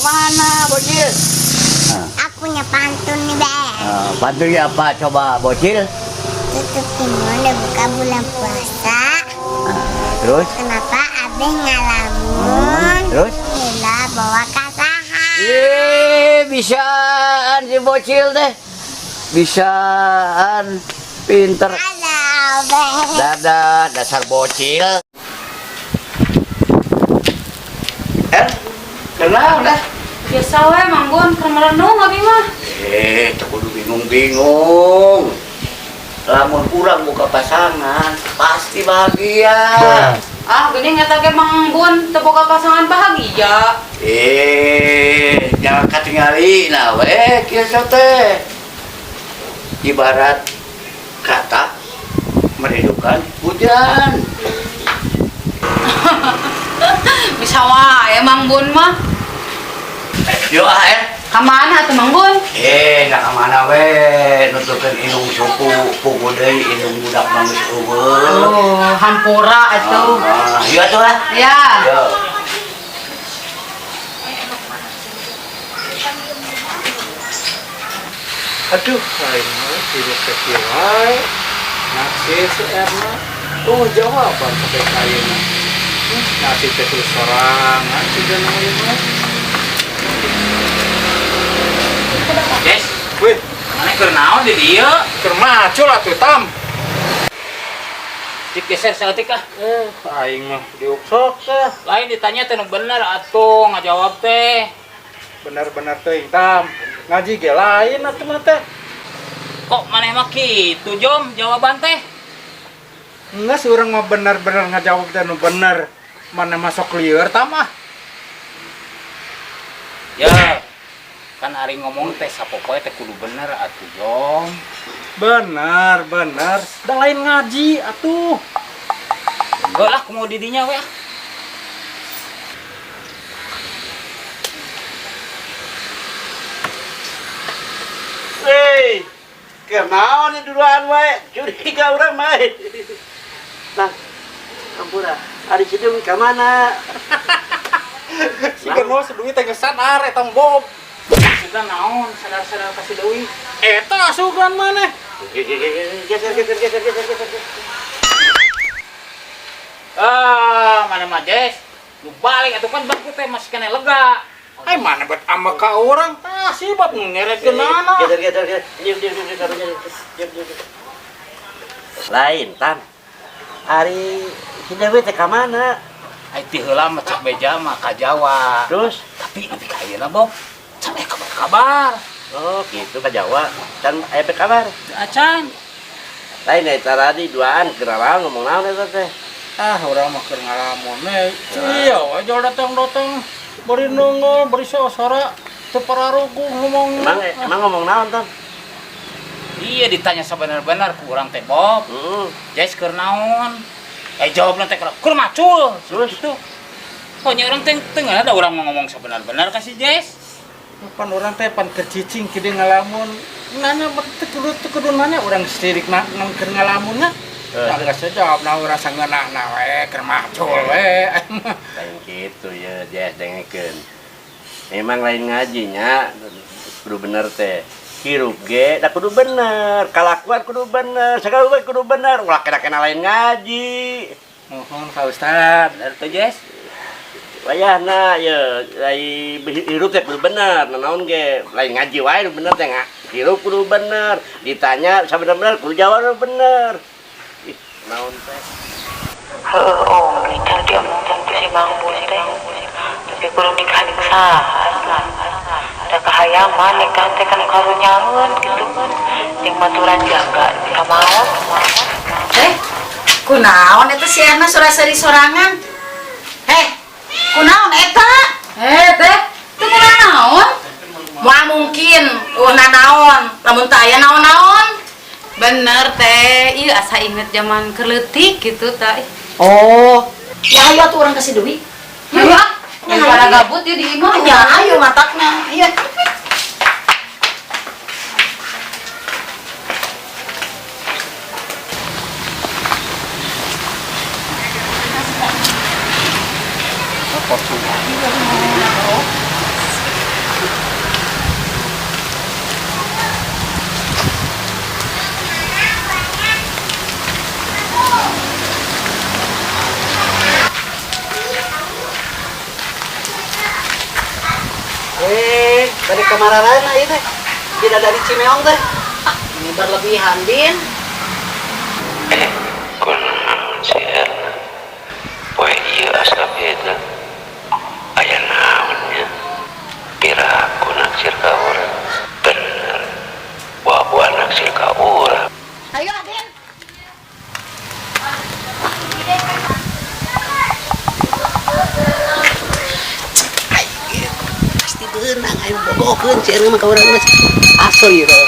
Kemana, bocil? Aku punya pantun nih, Be. Ah, pantunnya apa coba, bocil? Tutup timun udah buka bulan puasa. Terus? Kenapa Abe ngalamun? Terus? Gila bawa kasahan. Ih, bisaan si bocil deh. Bisaan pinter. Halo, Be. Dadah, dasar bocil. Eh, kenal dah. Biasa we Mang Bun, keur merenung abi mah. Eh, teu kudu bingung-bingung. Lamun urang boga pasangan, pasti bahagia. Ah, geuning eta ge Mang Bun teu boga pasangan bahagia. Eh, jangan katingali nah we kieu teh. Ibarat kata merindukan hujan. Bisa wae Mang Bun mah. Yuk ah, eh. Ka mana atuh Mang Bun? Eh, nggak kemana we, nuturkeun indung suku, pugu deui indung budak mah geus euweuh. Oh, hampura atuh. Ah, yuk atuh ah. Ya. Yo. Aduh, lain mah hidup teh kieu wae. Naksir si Erna. Oh, jawaban sampai ka ayeuna. Nasi teh terus sorangan ciga nama ieu mah. Des, Wih, mana keur naon di dieu? keur macul atuh tam. Cik geser saeutik ah. Eh, aing mah diuksok teh. Lain ditanya teh nu bener atuh ngajawab teh. Bener-bener teuing tam. Ngaji ge lain atuh mah teh. Kok maneh mah kitu Jom jawaban teh? Geus urang mah bener-bener ngajawab teh nu bener. Mana masuk lieur tam ah. Ya. Kan ari ngomong teh sapopoe teh kudu bener atuh Jom. Bener, bener. Da lain ngaji atuh. Enggak lah kumaha di dinya we ah. Hei, kenaon ini duluan wae, curiga urang mah. Nah, ampura, ari si Dewi ka mana? Si geus duit teh geus sadar eta mah, Bob. Maksudna naon sadar-sadar ka si Dewi? Eta asugan maneh. Geser, geser, geser, geser, geser. Ah, mana mah Des? Lu balik atuh kan bangku teh masih kena lega. Ai mana bet ama ka urang tah si bab ngeretkeun anak. Geser, geser, geser. Diam, diam, diam, diam, diam, diam, diam. Lain, Tam. Ari si Dewi teh ka mana? Ai ti heula mah cek beja mah ka Jawa. Terus? Tapi nepi ka ayeuna Bob, can aya kabar-kabar. Oh, gitu ka Jawa. Can aya kabar. Teu acan. Lain eta tadi duaan keur ngomong naon eta teh? Ah, urang mah keur ngalamun we. Sia we jol datang-datang bari nongol, bari sosora teu pararuguh ngomong. Emang emang ngomong naon, Tam? Iya ditanya sabener-bener ku urang teh Bob. Heeh. Jais keur naon? Eh jawabna teh keur macul. Terus? Gitu. Pokoknya urang teh teu ada urang mau ngomong sabener-bener ka si Jais. Pan urang teh pan keur cicing kieu ngalamun. Nanya teu kudu teu kudu nanya urang sirik na keur ngalamunnya. Nah, geus jawab na urang sangeunahna we keur macul we. Lain gitu ya, Jess dengekeun. Memang lain ngajinya kudu bener teh. Hirup ge da kudu bener, kalakuan kudu bener, segala rupa kudu bener, ulah kena-kena lain ngaji. Mohon Pak Ustad. Bener teh Jais. Wayahna ye lain hirup teh kudu bener, nanaon ge lain ngaji wae nu bener teh nga. Hirup kudu bener, ditanya sabener-bener kudu jawab bener. Ih, naon teh. Heeh, oh, can diomongkeun ku si Mang Bun teh. Tapi kudu nikah jeung saha da kahayaman nikah teh kan karunyaeun gitu kan. Jeung baturan jaga ka maot. Eh, kunaon eta si Erna sora-seri sorangan? Eh, kunaon eta? Eh, teh, teu kunaon? Moal mungkin eueuh nanaon, lamun teu aya naon-naon. Bener teh, ieu asa inget zaman keur leutik gitu tah. Oh, ya ayo atuh urang ka si Dewi. Ayo ah, daripada gabut ya di imah. Ya ayo matakna. Ayo. Dari kamarana ieu teh. Tidak dari Cimeong teh. Ah, ini berlebihan, Din. Kunaon si Erna? Poe ieu asa beda. Aya naon nya? Piraku naksir ka urang. Bener. Buah-buah naksir ka urang. Ayo, Din. Pasti beunang ayo bogokeun si Erna mah ka urang mah. Asli teh.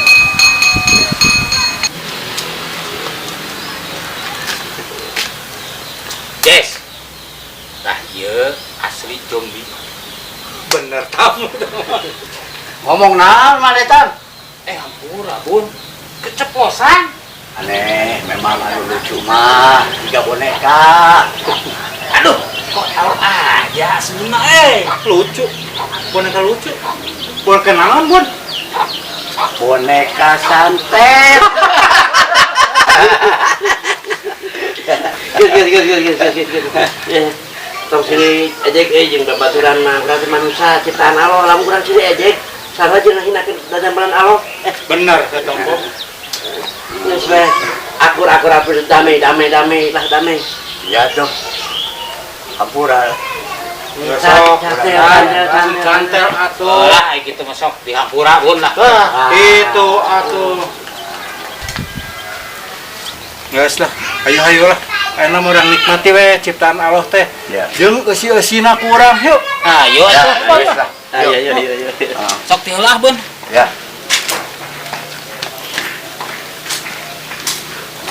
Jess. Tah ieu asli zombie. Bener tamu. Ngomong naon mah Tan? Eh hampura, Bun. Keceplosan. Aneh, memang anu lucu mah, jiga boneka. Aduh, kok tahu aja sebenarnya eh. Lucu. Boneka lucu. Boneka naon, Bun? Boneka santet. Geus geus geus geus geus geus geus. Ya. Tong sini ejek euy jeung babaturan mah berarti manusia ciptaan Allah lamun urang sini ejek sarua jeung ngahinakeun dadampelan Allah. Bener kata Om. Geus we. Akur akur akur damai damai damai lah damai. Ya tuh. Hampura. Sok, Cantel, cantel atuh. Lah, gitu mah sok dihampura, Bun lah. Lah, itu atuh. Geus lah, ayo-ayo lah. Ayeuna mah urang nikmati we ciptaan Allah teh. Ya. Jeung eusi-eusina ku urang yuk. Ayo atuh. Geus lah. Ayo ayo ayo ayo. Sok tiheulah, Bun. Ya.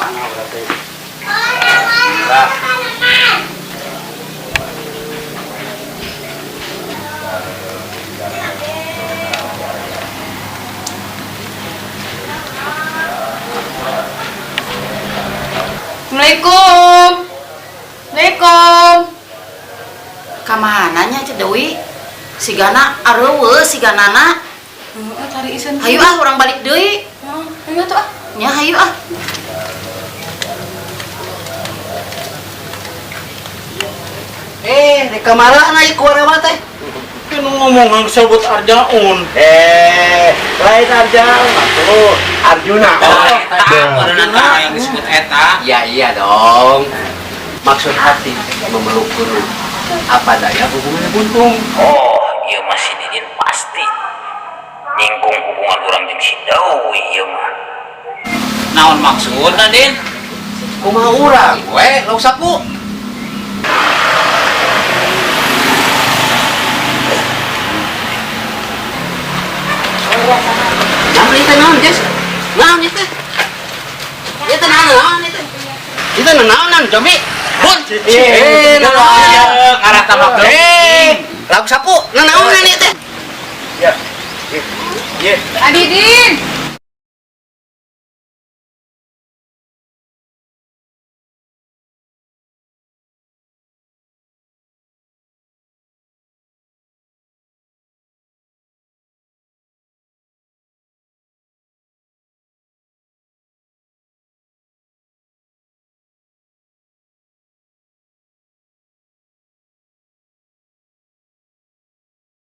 Mana berarti? Lah. Assalamualaikum. Assalamualaikum. Kamana nya Ceu Dewi? Sigana areuweuh siganana. Heeh, cari iseun. Hayu ah urang balik deui. Heeh, hayu atuh ah. Nya hayu ah. Eh, di kamarana ieu kuara teh? Kan ngomong sebut Arjaun. Eh, lain Arjaun atuh. Arjuna. Oh, eta, bareunang yang disebut eta. Ya iya dong. Maksud hati memeluk guru. Apa daya hubungannya buntung? Oh, ieu mah si Didin pasti nyinggung hubungan urang jeung si Dewi ieu mah. Naon maksudna, Din? Kumaha urang we lauk sapu. Naon ieu teh naon, Jess? Naon ieu teh? Ieu teh naon ieu teh? Ieu teh naonan, zombie? Bun. Eh, naon? Ngarah tambah Eh, lauk sapu, naonan ieu teh? Ya. Ye. Adidin.